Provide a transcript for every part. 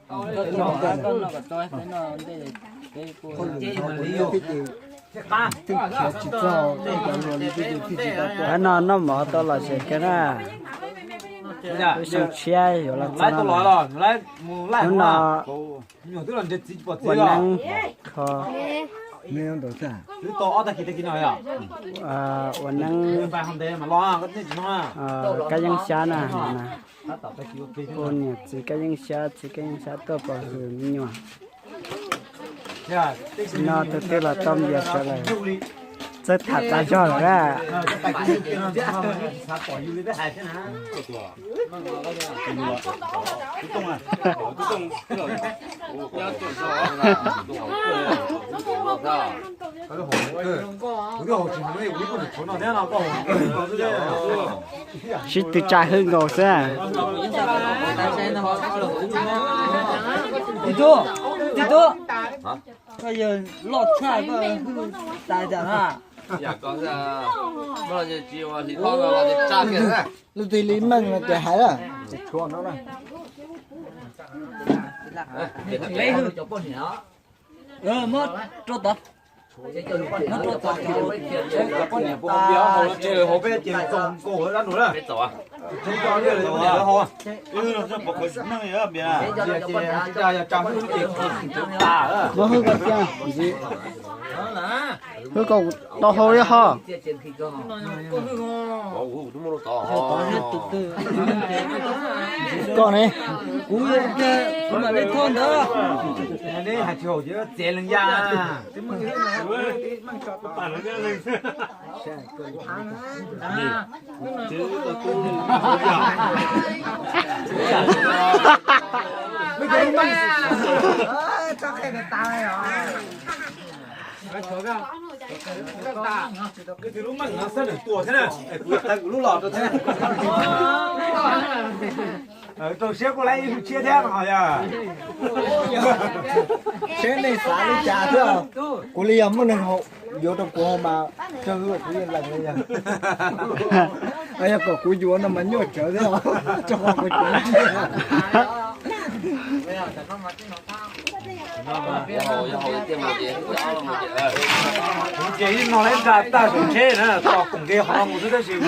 Qhov no noj mov tau lom zem kawg na. Lub xyoo tshiab yuav los txog no. Hnub no ua neeb kho, ua neeb kab yeeb xyab na. Hu niam txiv kab yeeb xyab, txiv kab yeeb xyab tuaj pov hwm me nyuam. Tam sim no tus twg los tau npias sawv lawm, txawj tham tas zog lawm na. Sib tw tsa hwj nkaus xwb. Tus tub, tus tub, koj yawg loj tshaj koj hwj tas cas na? Lub twg li meej no ces hais lawm. Muab rau tod. Muab hwj koj cia ntxiv. Hwj koj tau hau li ho. Koj ne? Kuv, kuv mam li thoj ntawd. Txiav leej yam. Lub meej no xab nam tuas thiab na, kuv yuav tawv kuv lub los rau thiab. Rau siab kuj laib ib lub tshiab thiab no yog. Seb nej xav li cas thiab. Kuv li yog muaj neeg yuav rau kuv mas tsawg hwj kuv yeej lees li yog. Yog kom kuv yuav no mas nyuaj tsawv thiab, rau qhov kuv tsis Ces ib no lawv nra tag saum tsheb na, tos koom nkev qhov no mus xwb tab sis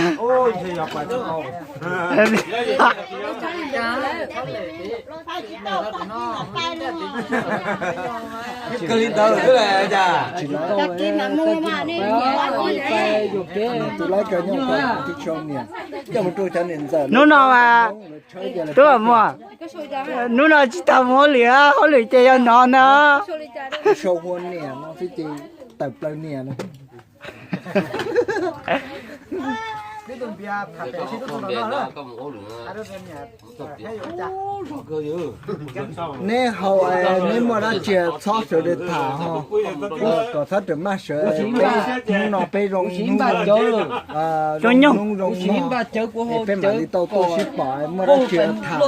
ntshe yog pas tsis tau. Kawg li ntawd xwb cas. Tus laib kawg nyob tus tib tshua niam, coj mus rau cov niam ntxawm. Hnub no mas, tub muag, hnub no tsis tau mus hauj lwm, hauj lwm ces yog no na. Sau hua niam no xwb ces tawm plaws niam na. Neb haus es neb muaj dab tsi txhob sawv daws tham ho, kom txhob rawm maj sawv, hnub no peb zoo hnub, zoo nyoog zoo nyoog, es peb mam li tau tuaj sib pom, muaj dab tsi tham.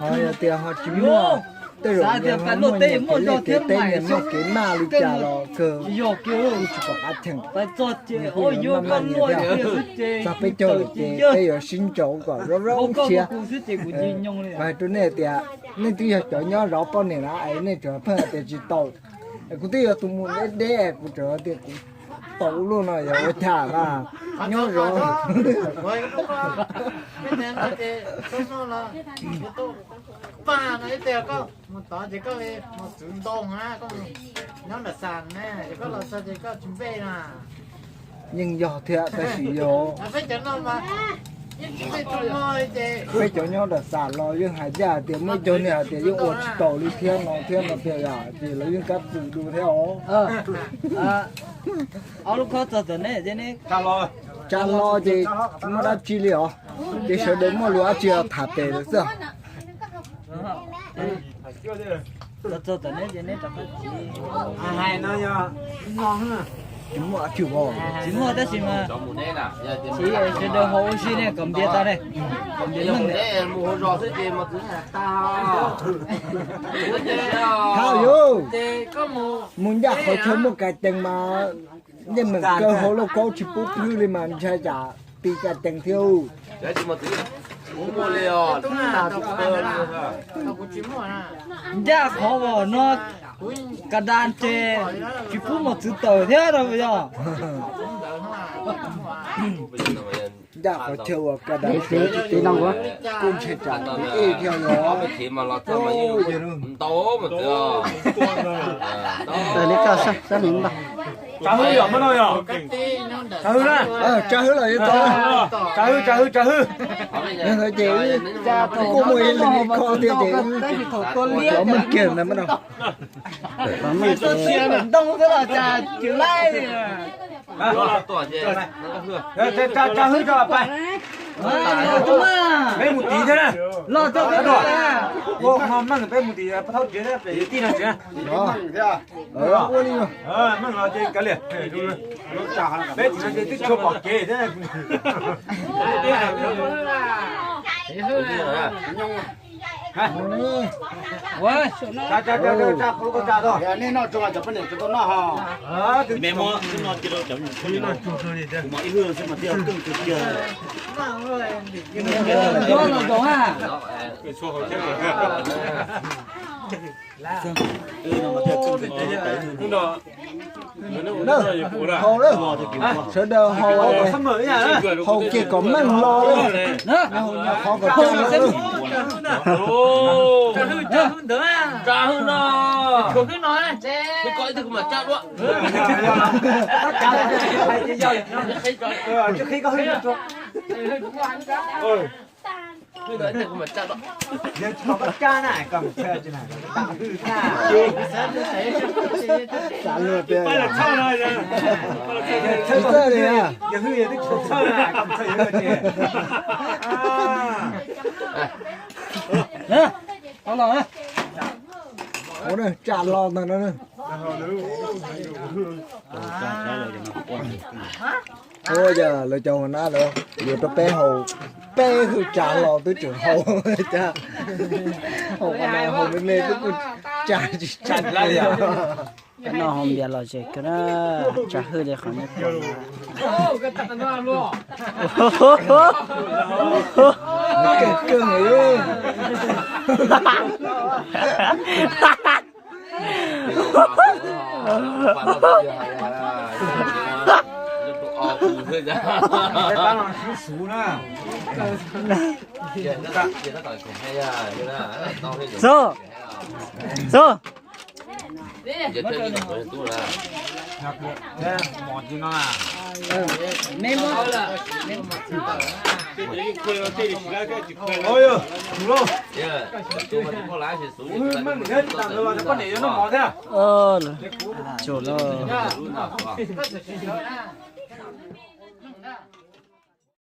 Ho yog tias ho tsis muaj, tej zaum muaj nyias kev liaj kev teb, nyias muaj kev maj li cas los kawg, kuj tsis pom qab cheem. Nyias kuj yuav maj maj nyias thiab. Txog peb caug lawm ces peb yuav sib ntsaum kom zoo zoo siab. Kuv hais rau nej tias nej twb yog cov nyob zov poj niam na es nej tseem pheej hais tias tsis tau. Kuv twb yog tus mus deb deb, kuv tseem tias kuv tau ua luaj no yog ua cas na, nyob zov. Yeej yog thiab tab sis yog peb cov nyob nram xam los yeej hais ncaj hais tias muaj ib co niag hais tias yeej ua tsis taus li thiab no thiab no tiag, ces lawv yeej kab txwm dua thiab os. Tsa hlo ces tsis muaj dab tsi li os, ces sawv daws muaj lus dab tsi los tham pem lawm xwb. Tsis muaj dab tsi os. Tsis muaj tab sis mas txiv sawv daws ho ua si ne kom npias tas ne, kom npias meej ne. Thab yus, mus ncaj qhov chaw muaj kais tees mas yeej meem kaw hauv lauj kaub tsis pub plhws li mas ntshai tsam ti kais tees thiab. Ncaj qhov uas no ka das ces tsis pub mos txwv tawm thiab rau yog. Ncaj qhov chaw uas ka das tsis tau no kuj ntshe tsam ib thiab los. Li koj sab li ntag. Tsa hwb yom, muab no yom. Tsa hwb na. Tsa hwb los yuav tau. Tsa hwb, tsa hwb, tsa hwb. Yog ntawd ces kuj muaj ib leeg kho tiag ces cov meej kiag na muab no. Ntoo xwb los cas tsis laij. Tsa hwb tso pais. Peb mus tid thiab na. Los tso peb ua qhov meej peb mus tid peb thaub tsev pem tij no tsev. Meej los ces kav liam. Peb tsis no ces twb tshua pom kev thiab. Haus lawm, sawv daws haus, haus kiag kom meej hlo lawm. Qhov kom tsa lawm. Ua tsa los ntag no. Ua yog lawv cov hua nab lawv yuav rau peb haus, peb hwj tsa los twb tseem haus, haus qhov no haus me me twb kuj tsa tsis tsa li. Cov no haus npias los ces kawg na, tsa hwj li qhov nyob kawg. Xub, xub. Tsuas lawm.